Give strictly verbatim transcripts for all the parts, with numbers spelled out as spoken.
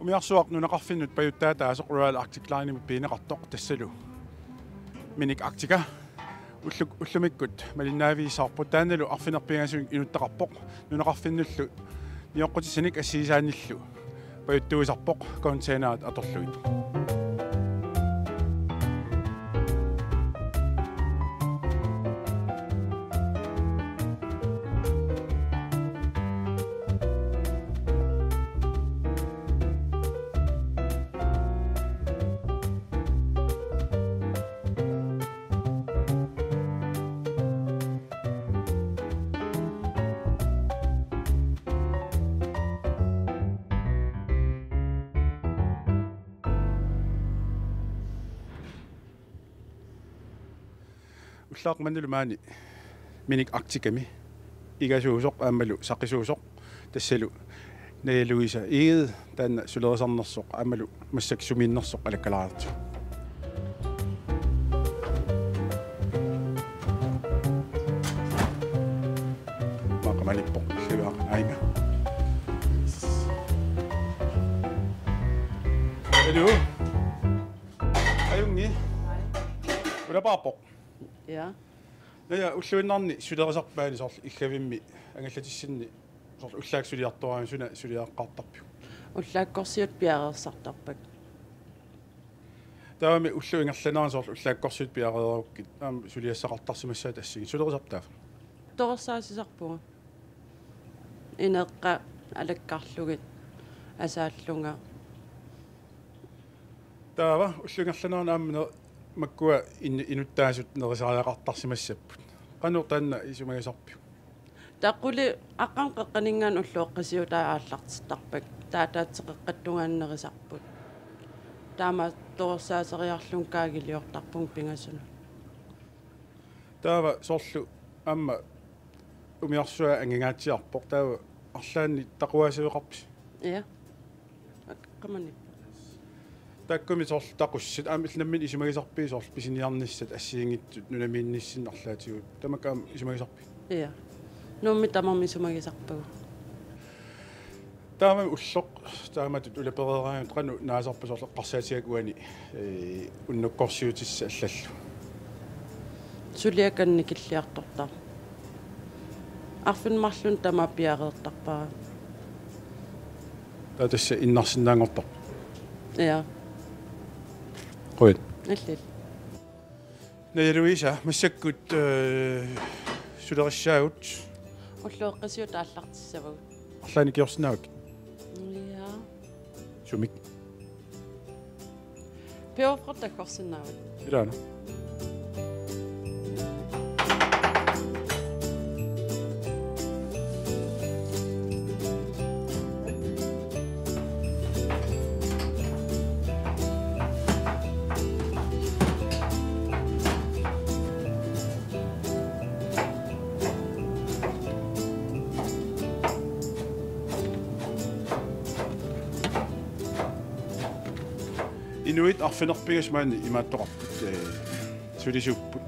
Umiarsuaq nunaqarfinnut pajuttaataasoq Royal Arctic Linemi pigineqartoq tassalu Minik Arctica. Ulluk-, ullumikkut malinnaavigissavarput, taannalu arfineq-pingasunut inuttaqarpoq. Nunaqarfinnullu nioqqutissanik assigisaannillu pajuttuisarpoq containerit atorlugit. Ullaaq mannalu maani Minik Arcticami igasuusoq aammalu saqisuusoq tassalu Naja Louise Egede, taanna sulerisarnersoq aammalu massakkut sumiinnersoq alakkalaartigu. Maqa manippoq illugaaq ainga. Hallo. Ajunngilaq. Ulapaarpoq. Ja. Naja, ulluinnarni sulerisarpaani soorlu illavimmi angallatissinni soorlu ullaaq suliartoraangat suna suliaqqaartarpiuk? Ullaakkorsiut piareersartarpakka. Taavami ullup ingerlanerani soorlu ullaakkorsiut piareerukkit aamma suliassaqartarsimassavat assigiinngitsut, sulerisarpit taava? Torersaasisarpunga. Ineeqqat alakkarlugit asaallunga. Taava ullup ingerlanerani aamma ne-, makkua in-, inuttaasut nerisariaqartarsimassapput. Qanoq taanna isumagisarpiuk? Taava quli aqqaneq-qeqqaninngaanniit ulloqeqqasiutaa aallartittarpakka. Taava ataatsip qeqqata tungaanut nerisarput. Taama torersaaseriarlunga kaagiliortarpunga pingasunut. Taava soorlu aamma umiarsuaq angingaatsiarpoq, taava arlaannik taquaassaveqarpisi? Ja. Qamani. Taakkumi soorlu taqussat aamma illit nammineq isumagisarpigit soorlu pisiniarnissat assigiinngitsut nunamiinnissinni arlaatigut, tamakku aamma isumagisarpigit? Ja. Nuummi tamarmi isumagisarpagut. Taamami ulloq taamatut ulapereeraangat qanoq naasarpa soorlu eqqarsaatigigakku uani, ee, unnukkorsiutissat allallu? Suliakka annikilliartortarpoq. Arfineq-marlunut tamaat piareertarpara. Taava tassa innarsinnaanngortarpoq. Ja. Qujan. Illillu. Naja Louise, massakkut, øh, sulerissaagut. Ulloqeqqasiutaa aallartissavagut. Arlaannik ikiorsinnaavakkit? Ja. Sumik? Peberfrugtit taggorsinnaavat. Ilaana. Inuit arfineq-pingasut maani imaattoqarput, ee, sulisuupput.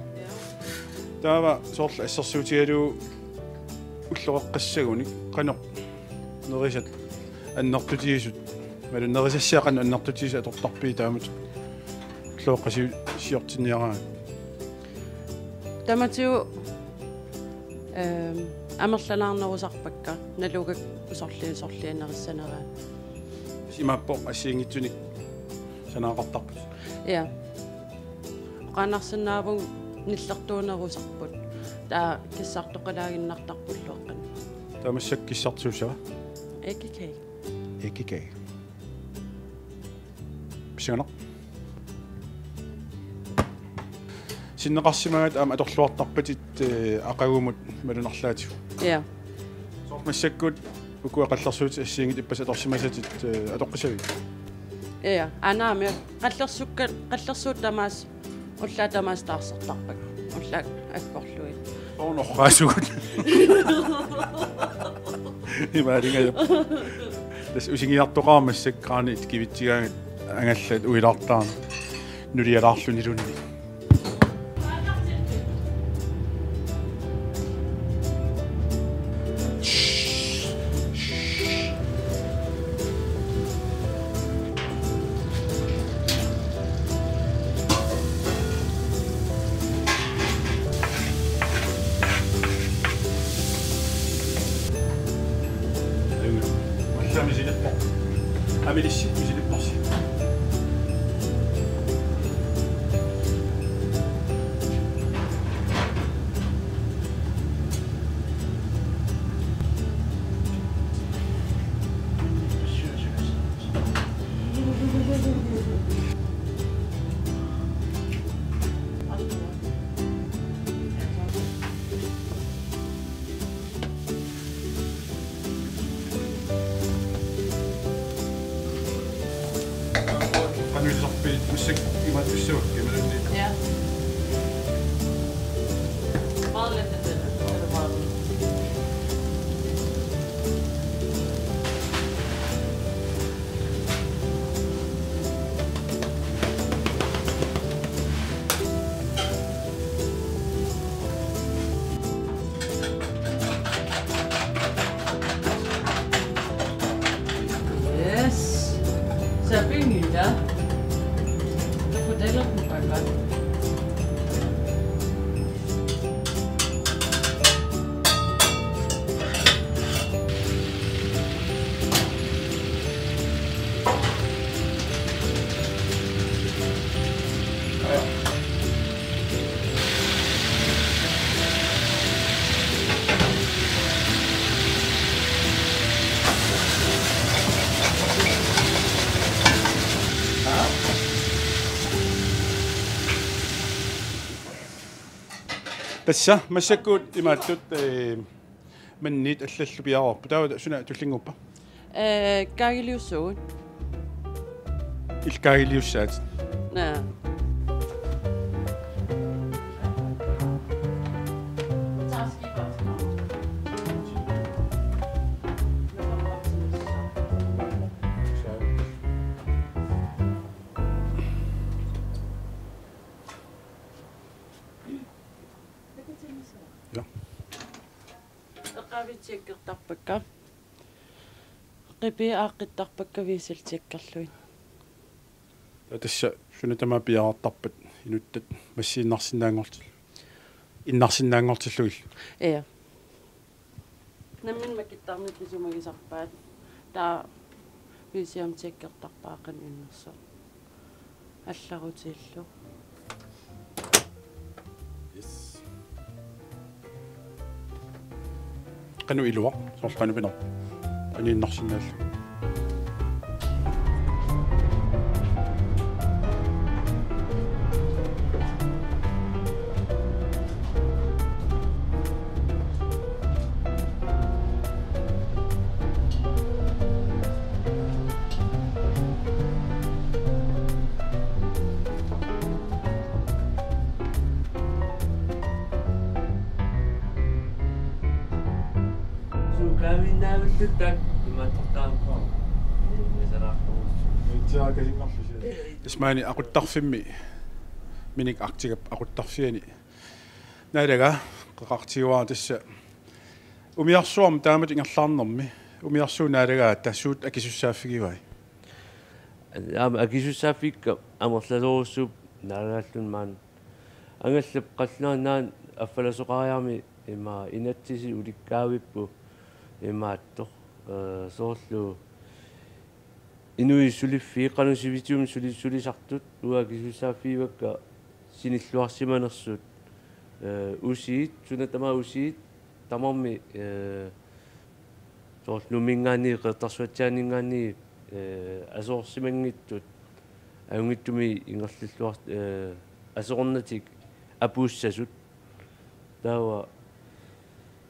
Taava soorlu assersuutigalugu ulloqeqqassagunik qanoq nerisat annertutigisut, imaluunniit nerisassiat qanoq annertutigisut atortarpigit taamatut ulloqeqqasiortinniaraangat? Tamatigut, ehm, amerlalaarnerusarpakka, nalugakku sorliit sorliit nerissaneraat. Imaappoq assigiinngitsunik sanaaqartarput. Ja. Oqaannarsinnaavunga nillertuunerusarput. Taava kissartoqalaaginnartarpoq ulloqeqqanut. Taava massakkut kissartuussava? Æggekage. Æggekage. Pissanganaq. Sinneqarsimagaangat aamma atorluartarpatit, ee, aqagumut imaluunniit arlaatigut. Ja. Soorlu massakkut ukua qallersuutit assigiinngitsut ippassaq atorsimasatit, ee, atoqqisaviuk? Ja, anaami qallersukka-, qallersuut tamaasa, ullaat tamaasa taarsertarpakka. Ullaat agguarlugit. Soorlu orraasugut. Imaalinngajapput. Tassa usingiartoqarama massakkut kraanit kivitsigaangat angallat uilaartarami nulialaarluniluunniit. Misilippar. Amilissi misilippassi. Qanoq ilisarpit massakkut imaattussavakka imaluunniit? Ja. Meget let, det der. Det er meget let. Yes. Sabinila. Takutelak ni pakat. Tassa massakkut imaattut, eh, mannit allallu piareerput. Taava suna tullinnguuppa? Eh, kaagiliussuugut. Illit kaagiliussaat? Naa. Ja. Eqqaaviit tjekkertarpakka. Qipiit aaqqittarpakka viisallu tjekkerlugit. Ja, tassa suna tamaat piareertarpat inuttat massiinnarsinnaanngortil-, innarsinnaanngortillugillu. Ja. Nammineq makittarneq isumagisarpaat. Taava viisallu tjekkertarpaa qanoq innersoq. Allarutiillu. Yes. Qanoq iluaq, soorlu qanoq pinerpoq. Aniinnarsinnaallugu. Suukaavinnaavilluttak imaattortaammat. Isalaarpugut. Itsaakasinngarlusi. Ismaani aquttarfimmi, minik Arcticap aquttarfiani naalagaa qeqartigiuara tassa umiarsuarmi taamatut ingerlaarnermi umiarsuup naalagaata suut akisussaaffigivai? Aamma akisussaaffikka amerlasoorujussuupput naalagaalluni maani. Angallap qallunaat affalasoqariarmi ima inatsisit ulikkaavippoq imaattoq, eh, soorlu inuit suliffii qanoq sivisuumik suli-, sulisartut uanga akisussaaffigaakka sinilluarsimanersut, eh, usiit, suna tamaat usiit, tamarmik, eh, soorlu Nuumminngaanniit, Qeqertarsuatsiaaninngaanniit, eh, aserorsimanngitsut, ajunngitsumik ingerlalluar-, eh, aserornatik apuussasut. Taava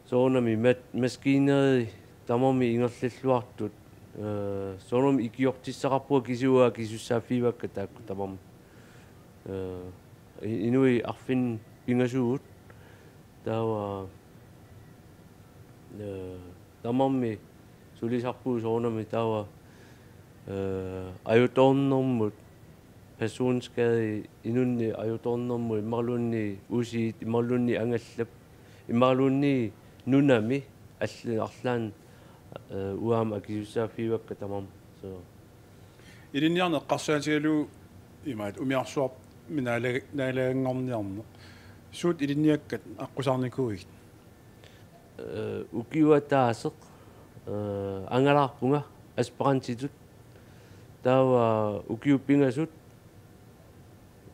soorunami mat-, maskiineri tamarmik ingerlalluartut, eh, soorunami ikiortissaqarpunga kisianni uanga akisussaaffigaakka taakku tamarmik. Eh, i-, inuit arfineq-pingasugut. Taava, eh, tamarmik sulisarpugut soorunami taava, eh, ajutoornermut, personskade inunnik ajutoornermut, imaluunniit usiit, imaluunniit angallap, imaluunniit nunami, alli-, arlaanni, eh, uanga aamma akisussaaffigaakka tamarmik. So. Ilinniarneq eqqarsaatigalugu imaat umiarsuarmi naala-, naalaganngorniarneq. Suut ilinniakkat aqqusaarnikuuigit? Eh, ukioq ataaseq, eh, angalaarpunga aspirantitut. Taava ukiut pingasut,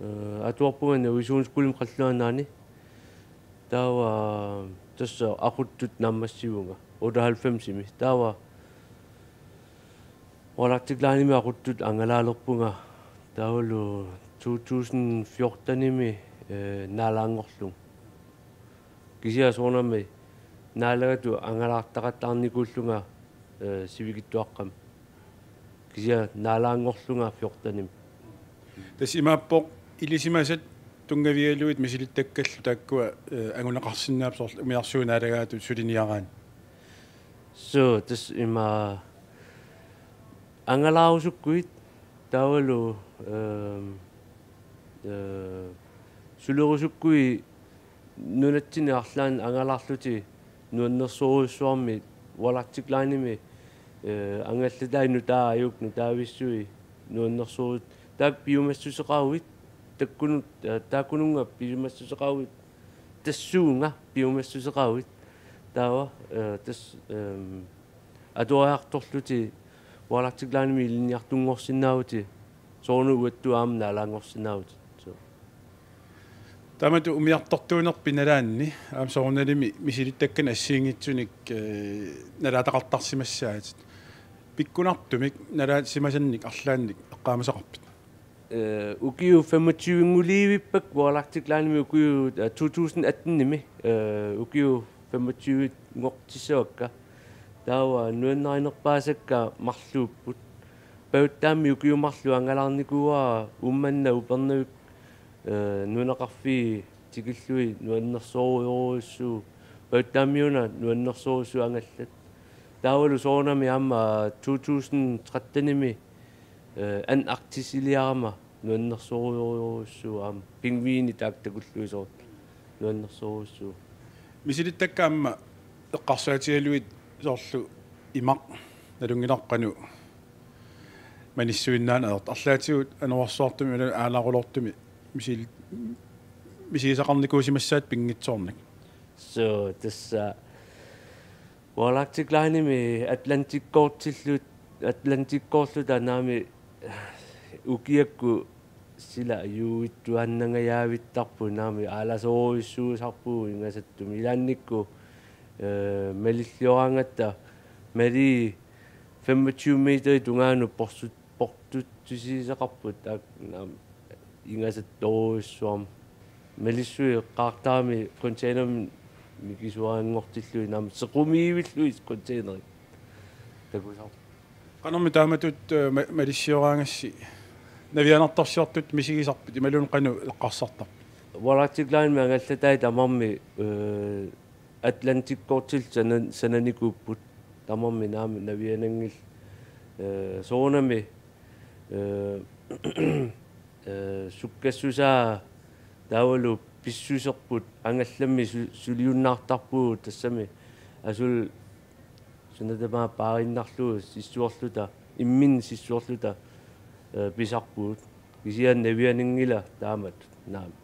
eh, atuarpunga Navigationsskolimi Qallunaani. Taava tassa aqutsisut naammassivunga otteoghalvfemsimi. Taava Royal Arctic Linemi aqutsisut angalaalerpunga. Taavalu to tusind fjortenimi, eh, naalaanngorlunga. Kisianni soorunami naalagatut angalaartaqattaarnikuullunga, eh, sivikitsuaqqamik. Kisianni naalaanngorlunga fjortenimi. Tassa imaappoq ilisimasat tunngavigalugit misilittakkallu taakkua, eh, anguneqarsinnaapput soorlu umiarsuup naalagaatut suliniaraanni. Suu, tassa ima angalaarusukkuit taavalu, ehm, eh, sulerusukkuit nunatsinni arlaanni angalaarlutik nuannersorujussuarmik Royal Arctic Linemi, eh, angallatai nutaat ajukka nutaavissui nuannersorujussuit taakku piumassuseqaruit takkununnga, eh, taakkununnga piumassuseqaruit tassuunga piumassuseqaruit taava, eh, tassa, ehm, atuariartorlutik Royal Arctic Linemi ilinniartunngorsinnaavutit soorunami uattut aamma naalaanngorsinnaavutit. Suu. Taamatut umiartortuunerpit nalaanni aamma soorunalimi misilittakkanik assigiinngitsunik, eh, nalaataqartarsimassaatit. Pikkunartumik nalaasimasannik arlaannik eqqaamasaqarpit? Eh, ukiut femogtyve-ngulivippakka Royal Arctic Linemi ukiut, eh, to tusind attenimi, eh, ukiut femogtyve-ngortissavakka. Taava nuannarinerpaasakka marluupput. Pajuttaammi ukiut marluk angalaarnikuuara Uummannaq Upernavik, eh, nunaqarfiit tikillugit nuannersorujorujussuuvoq. Pajuttaammiuna nuannersorujussuuvoq angallat. Taavalu soorunami aamma to tusind trettenimi, eh, Antarktisiliarama nuannersorujorujussuuvoq aamma pingviinit taakku takulluisoq nuannersorujussuuvoq. Misilittakkat aamma eqqarsaatigalugit soorlu imaq nalunngilarput qanoq manissuinnaaneq ajortoq. Arlaatigut anorersuartumik imaluunniit aalaarulortumik misil-, misigisaqarnikuusimassaatit pinngitsoornak? Suu, tassa Royal Arctic Linemi Atlantikkoortillu-, Atlantikkoorluta naamik ukiakkut sila ajuittuaannangajaavittarput naamik aalasorujussuusarpugut ingasattumik ilaannikkut, eh, malillioraangatta mali femogtyve meterit tungaanut porsut-, portutsisigisaqarput taakku naamik ingasattorujussuarmik. Malissui eqqaartarami containerimik mikisuaranngortillugit naamik sequmiivillugit containerit. Takusarput. Qanormi taamatut, eh, ma-, malissioraangassi navianartorsiortutut misigisarpit imaluunniit qanoq eqqarsartarpit? Royal Arctic Linemi angallatai tamarmik, eh, Atlantikkoortillu sana-, sananikuupput tamarmik naamik naviananngillat, eh, soorunami, eh, eh, sukkassusaa taavalu pissuserput angallammi su-, suliunnaartarpugut tassami asuli suna tamaat paariinnarlugu sissuerluta, imminut sissuerluta, eh, pisarpugut. Kisianni naviananngilaq taamatut naamik.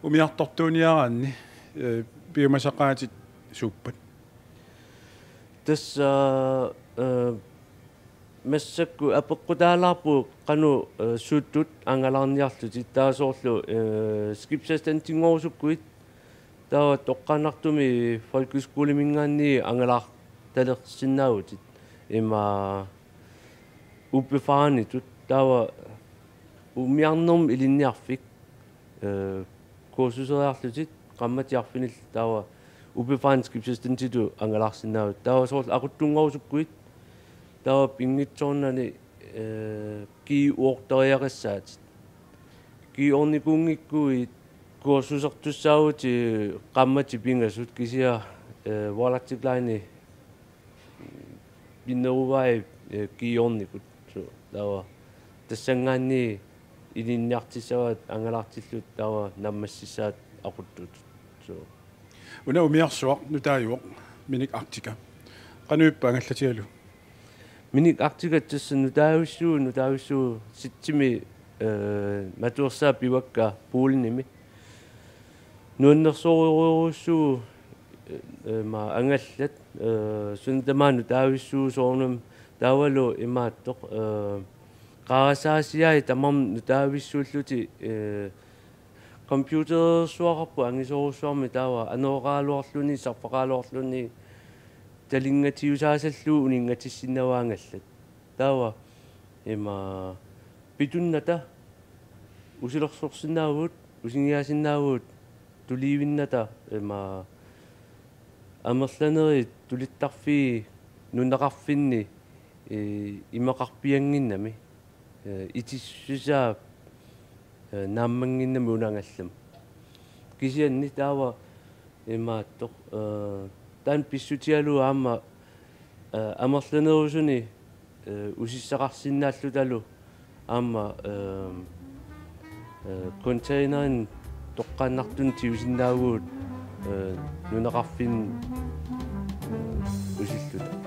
Umiartortuuniaraanni, eh, piumasaqaatit suuppat? Tassa, eh, massakkut apeqqutaalaarpugut qanoq, eh, suuttut angalaarniarlutit, taava soorlu, eh, skibsassistentinngorusukkukku taava toqqaannartumik folkeskoleminngaanniit angalaartalersinnaavutit ima ubefarenitut taava umiarnermi ilinniarfik, eh, kursuseriarlutit qaammatit arfinillit taava ubefaren skibsassistentitut angalaarsinnaavutit. Taava soorlu aquttunngorusukkuit taava pinngitsoornani, eh, G otte-riaqassaatit. G otte-nikuunngikkuit kursusertussaavutit qaammatit pingasut kisianni, eh, Royal Arctic Linemi pineruvai, eh, G otte-nikut. Suu, taava tassanngaanniit ilinniartissavaat angalaartillutit taava naammassissaat aqutsisut. Suu. Una umiarsuaq nutaajuvoq, Minik Arctica. Qanoq ippa angallatigalu? Minik Arctica tassa nutaavissuuvoq, nutaavissuuvoq septemberimi, eh, matuersaat pivakka poolenimi. Nuannersorujussuuvoq, eh, eh, ma angallat, eh, suna tamaat nutaavissuuvoq soorunami Taavalu imaattoq, eh, qarasaasiai tamarmik nutaavissuullutik, eh, computersuaqarput angisoorujussuarmik taava anooraluarluni, sarfaqaraluarluni talinngatiusaasallugu uninngatissinnaavaanngallat. Taava ima pitunnata usilersorsinnaavugut, usingiaasinnaavugut, tuliivinnata ima amerlanerit tulittarfii nunaqarfinni, eh, imaqarpiannginnami, eh, itissusaa, eh, naammannginnami una angallamut. Kisianni taava imaattoq, eh, taanna pissutigalugu aamma, eh, amerlanerusuni, eh, usissaqarsinnaallutalu aamma, eh, eh, containerini toqqaannartumik tigusinnaavugut, eh, nunaqarfinni, eh, usilluta.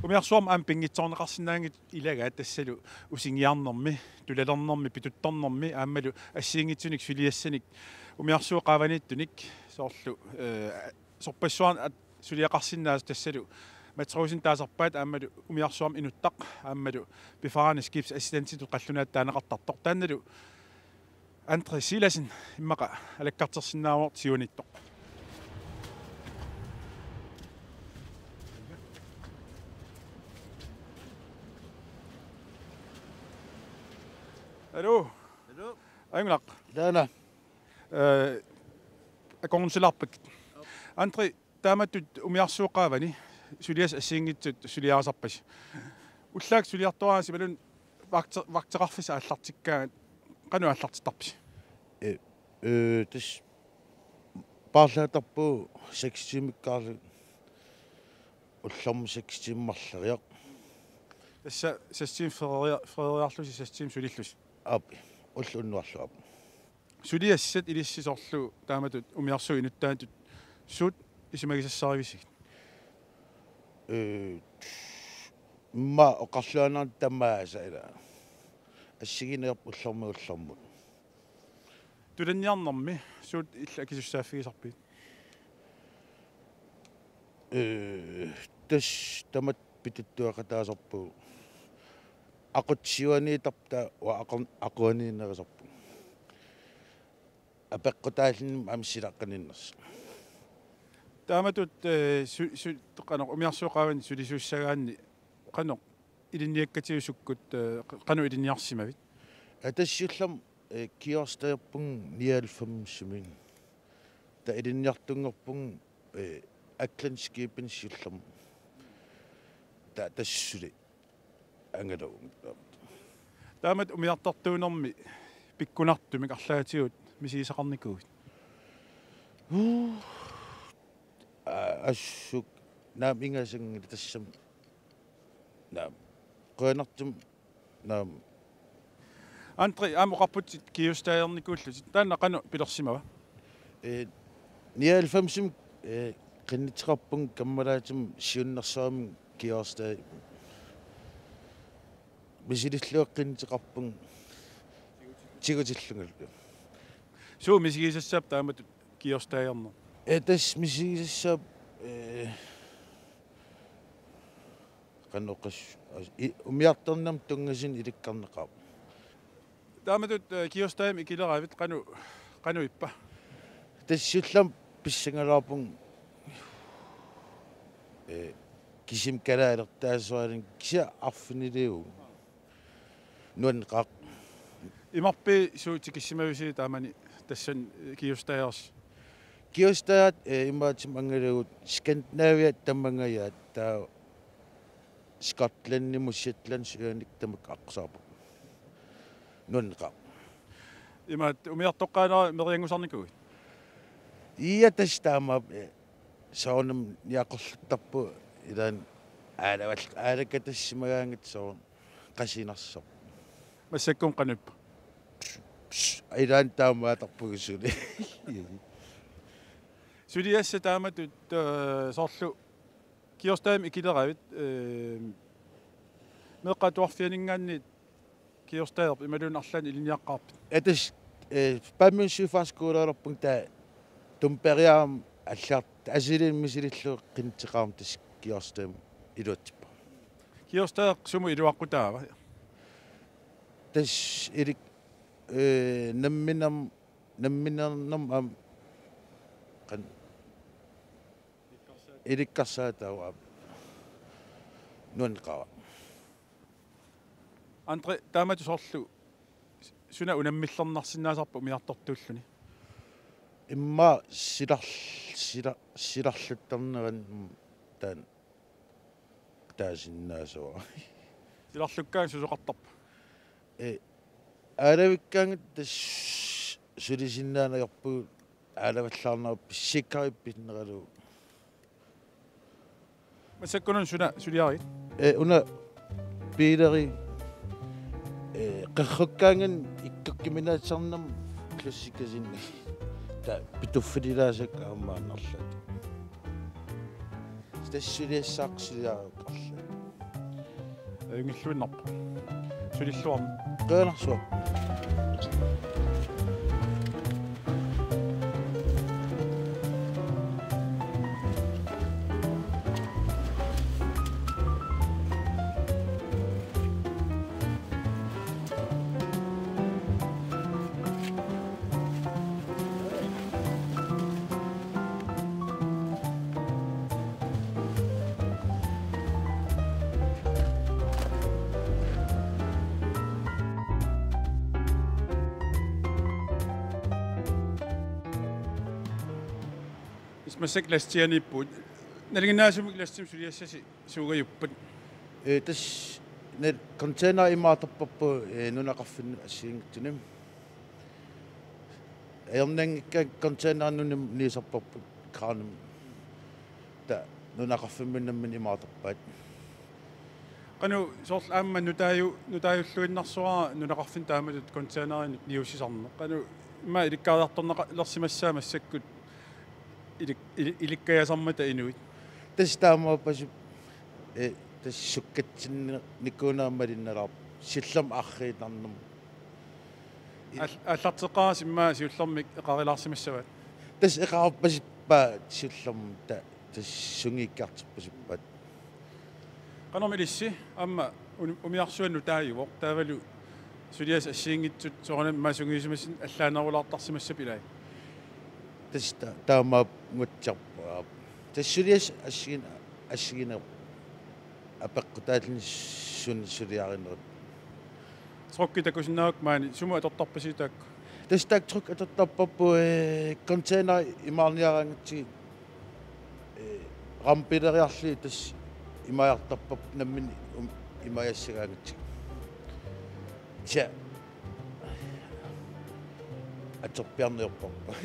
Umiarsuarmi aamma pinngitsoorneqarsinnaanngitsoq ilagaat tassalu usingiarnermi, tulalernermi, pituttornermi aammalu assigiinngitsunik suliassanik umiarsuup qaavaniittunik soorlu, eh, sorpassuarnik at-, suliaqarsinnaasoq tassalu Matrosen taasarpaat aammalu umiarsuarmi inuttaq aammalu piffarani skibsassistentitut qallunaatut taaneqartartoq. Taannalu André Silassen immaqa alakkartersinnaavoq siunittoq. Aluu. Aluu. Ajunngilaq. Taanna. Eh, akornusilaarpakkit. André, taamatut umiarsuup qaavani suliassat assigiinngitsut suliarisarpasi. Ullaakkut suliartoraasimalluunniit vagte-, vagteqarfissat aallartikkaangat qanoq aallartittarpisi? Eh, eh, tassa paarlaatarpugut seks tiimikkaarlugit, ullormut seks tiimit marloriarlugit. Tassa seks tiimit feriar-, feriariarlusi seks tiimit sulillusi? Aap, ulloq unnuarlu aap. Suliassat ilissi soorlu taamatut umiarsuup inuttaanut suut isumagisassarivisigit? Eh, immaqa oqarluaannarnut tamaasa ila. Assigiinngitsorput ullormiit ullormut. Tulanniarnermi suut illit akisussaaffigisarpigit? Eh, tassa tamatta pituttuaqataasarpugut. Aqutsisuaniittarput taava uanga aqu-, aquaniinnerusarpunga. Apeqqutaalluni aamma silaqqaninnersoq. Taamatut, eh, su-, su-, qanoq umiarsuup qaavani sulisuussagaanni qanoq ilinniakkatigu sukkut, eh, qa-, qanoq ilinniarsimavit? Aa, tassa siullermik, eh, kiosktagerpunga nioghalvfemsimi. Taava ilinniartunngorpunga, eh, Atlantic Skibini siullermik. Taava tassa suli angalugu. Taamatut umiartortuunermi pikkunartumik arlaatigut misigisaqarnikuuit? Uu. Aa, assut naamik ingasanngilaq tassami. Naamik. Qujanartumik naamik. André, aamma oqarputit kiosktagernikkullutit. Taanna qanoq pilersimava? Eh, nioghalvfemsimi, eh, qinnuteqarpunga kammalaatima siunnersuarmi kiosktager-, misilillugu qinnuteqarpunga tigutillungalu. Suut misigisassaapput taamatut kiosktagerneq? Eh, tassa misigisassaapput, eh, qanoq oqas-, as-, i-, umiartornermut tunngasunik ilikkarneqarpoq. Taamatut, eh, kiosktagermik ikileraavit qanoq, qanoq ippa? Tassa siullermik pissangaluarpunga, eh, kisimi kalaalertaasuarlunga kisianni arfiniliuvugut. Nuanneqaaq. Imarpit suut tikissimavisi taamani tassani, eh, kiosktagersi? Kiosktagerit, eh, imaattumik angalavut Skandinavia tamangajaat taava Skotlandimut Shetlandsøernik tamakku aqqusaarput. Nuanneqaaq. Imaattoq umiartoqqaanera merianngusarnikuuit? Ia, tassa taamaappoq, eh, soorunami niaqorluttarput ilaanni aalaval-, aalakatassimagaangatta soorunami qasinersoq. Massakkut qanoq ippa? Ilaanni taamaattarpugut suli. Suliassat taamatut, eh, soorlu Kjærstadimi ikileravit, eh, meeqqat atuarfianinngaanniit Kjærstadip imaluunniit arlaannik ilinniaqqaarpit? Tassa, eh, Paamiuni Søfartsskolerput taava tumperiaam allaat asiliin misilillu qinitseqarmat tassa Kjærstadimi iluatsippunga. Kjærstad sumut iluaqutaava? Tassa ilik-, eh, namminerm-, namminernermut aamma qan-, ilikkarsaataavoq aamma nuanneqaaq. Andre, taamatut soorlu suna unammillernarsinnaasarpa umiartortuulluni? Immaqa silar-, silar-, silarluttarnerani taanna taasinnaasavara. Silarlukkaangat susoqartarpa? Eh, aalavikkaangatta tassa sulisinnaanngorpugut aalavallaarnerup sikkerhedip pinneralugu. Massakkununa suna suliarigit? Eh, una biileri, eh, qerrukkaangat ikkukkuminaattarnermut klassikkasinni. Taava Pituffililaasakka aamma maannarluta. Tassa suliassaaq suliarukkarlu. Ajunngilluinnarpoq. Sulilluarmi. Qujanarsuaq. Ismassak lastianiippugut. Nalinginnaasumik lastimik suliassasi suugajuppat? Eh, tassa nal-, container imaattarparput, eh, nunaqarfinnut assigiinngitsunik. Ajornanngikkaanni container nunamut niusarparput kranimut. Taava nunaqarfimmi nammineq imaattarpaat. Qanoq soorlu aamma nutaaju-, nutaajulluinnarsuara nunaqarfinni taamatut containerinik niussisarneq. Qanoq immaqa ilikkariartorneqalersimassaaq massakkut ilik-, ili-, ilikkajasarmata inuit? Tassa taamaappasippoq, eh, tassa sukkatsinnikuuneq malinnaalaarpoq siullermik arriinnarnermut. Aal-, aallarteqqaarasi immaqa siullermik eqarilaarsimassavaat? Tassa eqarpasippaat siullermik ta-, tassa sungiukkiartorpasippaat. Qanormi ilissi aamma uni-, umiarsuaq nutaajuvoq taavalu suliassat assigiinngitsut soorunami immaqa sungiusimassanik allaanerulaartarsimassappat ilai? Tassa ta-, taamaappoq nguatsiarpoq aap. Tassa suliassat assigin-, assigineq apeqqutaalluni suna suliarinerit. Trucki takusinnaavakka maani, sumut atortarpisi taakku? Tassa taakku truckit atortarparput, eh, container imaarniaraangatsigit, eh, rampileriarlugit tassa imaajartarparput nammineq um-, imaajassagaangatsigit. Tja. Atorpiarniorparput.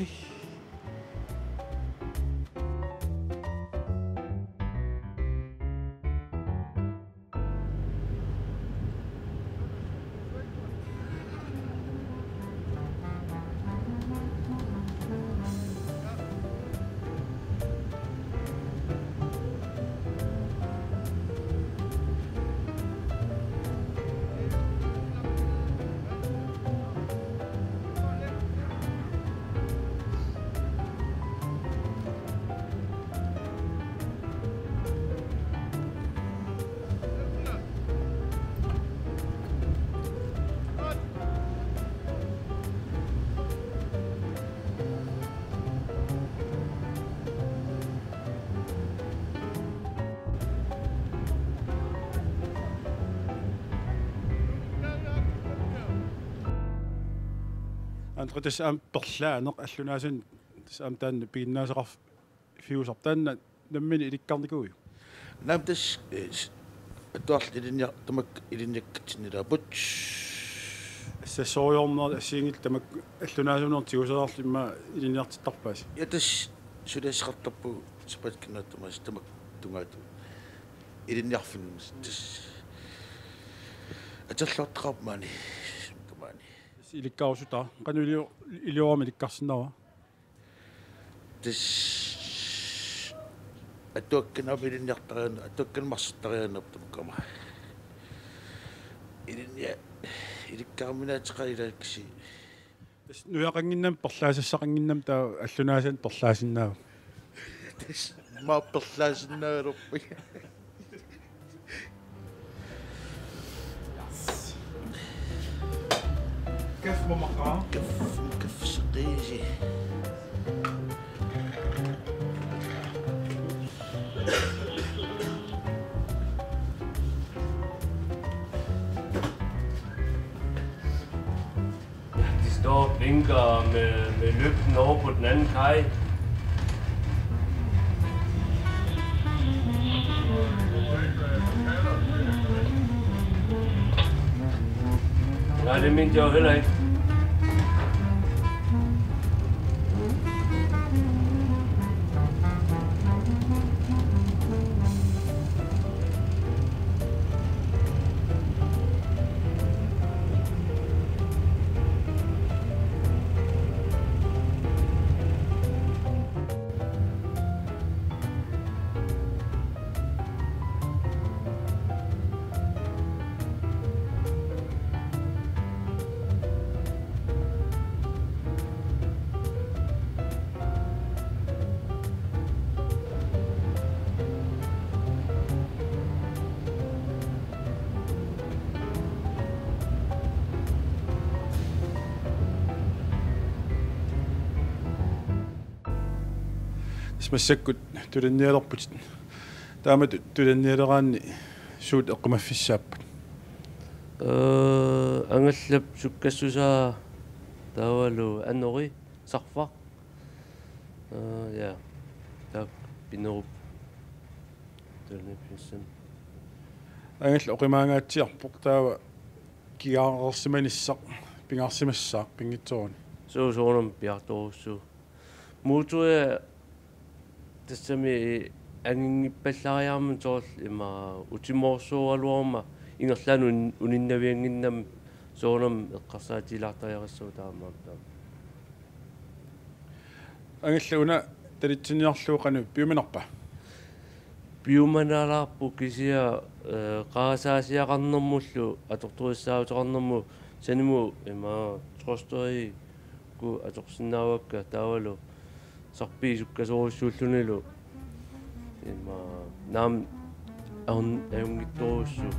Andre, tassa aamma perlaaneq allunaasani, tassa aamma taanna piginnaasaqarfiusarpoq, taanna nammineq ilikkarnikuuiuk? Naamik, tassa, eh, s-, Atuarli ilinniar-, tamakku ilinniakkatsinnilaarput. Assassorujussuarmik assigiinngillat tamakku allunaasuunertik tiguseriarlugit immaqa ilinniartittarpaasi. Ja tassa suliassaqartarpugut sapaatip akunnera tamaasa tamakku tungaatigut ilinniarfinnut tassa atorluartoqarpoq maani tamaani. Ilikkarusutaq qanoq ilio-, iliorama ilikkarsinnaava? Tassa atuakkanik ilinniartarian-, atuakkanik marsortariannerput tamakku aamma. Ilinnia-, ilikkaruminaateqaat ilaakkasi. Tassa nujaqannginnami perlaasassaqannginnami taava allunaasanik perlaasinnaava? Tassa maani perlaasinnaagaluarpunga. Kaffi mamakka. Kaffi, kaffi seqiisi. De står og blinker med, med lygten over på den anden kaj. Nej, det mente jeg jo heller ikke. Tassa massakkut tulannialerputit. Taamatut tulannialeraanni suut eqqumaffissaapput? Ee, Angallap sukkassusaa taavalu Anori Sarfaq. Ee, ja. Taakku pinerupput. Tulanniaffissaanni. Angallap oqimaangaatsiarpoq taava kigaareersimanissaq pingaarsimassaaq pinngitsoorani. Suu, soorunami piaartorujussuuvoq. Motoria tassami anginngippallariarmat soorlu ima utimoorsooraluarmat ingerlaannaq un-, uninnaviannginnami soorunami eqqarsaatigilaartariaqassaaq taamaammat taama. Angallap una talitsinniarlugu qanoq piumanarpa? Piumanaalaarpoq kisianni, ee, qarasaasiaqarnermullu atortorissaaruteqarnermut sanimut ima trøsteriikkut atorsinnaavakka taavalu sarpiit sukkasoorujussuullunilu ima naamik ajun-, ajunngitsorujussuuvoq.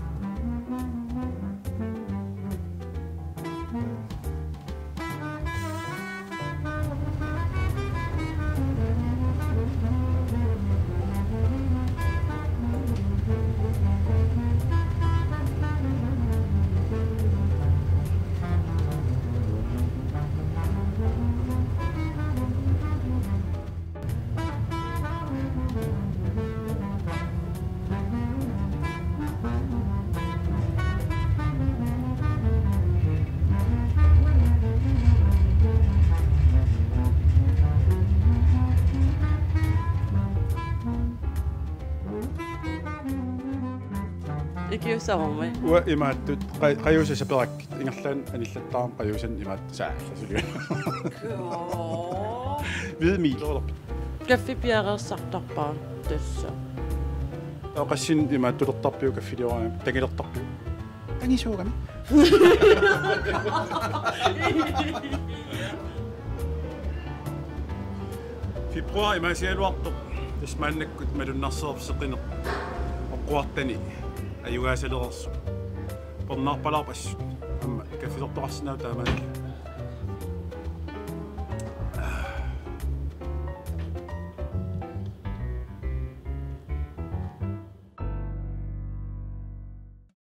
Ikiussavummi. Uanga imaattut qa-, qajuusat saperakkit. Ingerlaannaq anillattaarama qajuusanik imaattoq saallasuliu. Hvidemel, olerpit? Kaffi piareersartarpara tassa. Taava qassinik imaattulertarpiuk kaffiliorami, tangilertarpiuk? Tangisuugami. Februar imaasigaluartoq tassa maannakkut malunnarsereerpoq seqineq oqquartani ajugaasalereersoq. Pernaarpalaarpoq assut. Aamma kaffisartoqarsinnaavoq taamaalilluni.